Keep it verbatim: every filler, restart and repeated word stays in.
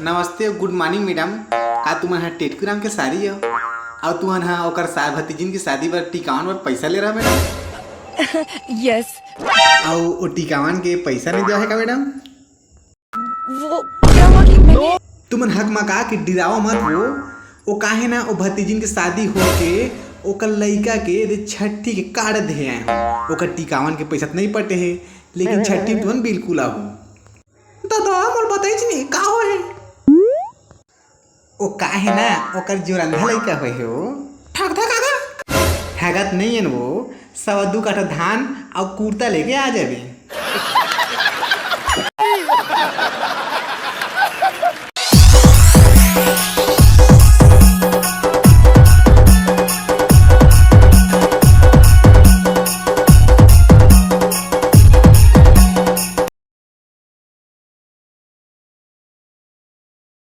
नमस्ते, गुड morning madam. का तुमन ह टेटकू राम के सारी हो? अउ तुमन ह ओकर सार भतीजिन के शादी बर टिकावन बर पैसा ले रहा मैडम? यस। अउ ओ टिकावन के पैसा नहीं दिया है का मैडम? वो क्या हुआ कि मैंने तुमन हकमका के डिरावा मत हो। ओ काहे ना, ओ भतीजिन के शादी होके ओकर लइका के दे छठी के कार्ड दे आए हो। ओकर टिकावन के पैसा त नहीं पटे हे, लेकिन छठी में तुमन बिल्कुल आहो। दादा, मोर बताइच नहीं का होए? ओ काहे ना, ओकर जोरंधा लइका होए हे ओ। ठगथा काका? ठगत नहीं है वो, सवा दू काठा धान अउ कुर्ता लेके आ जाबे।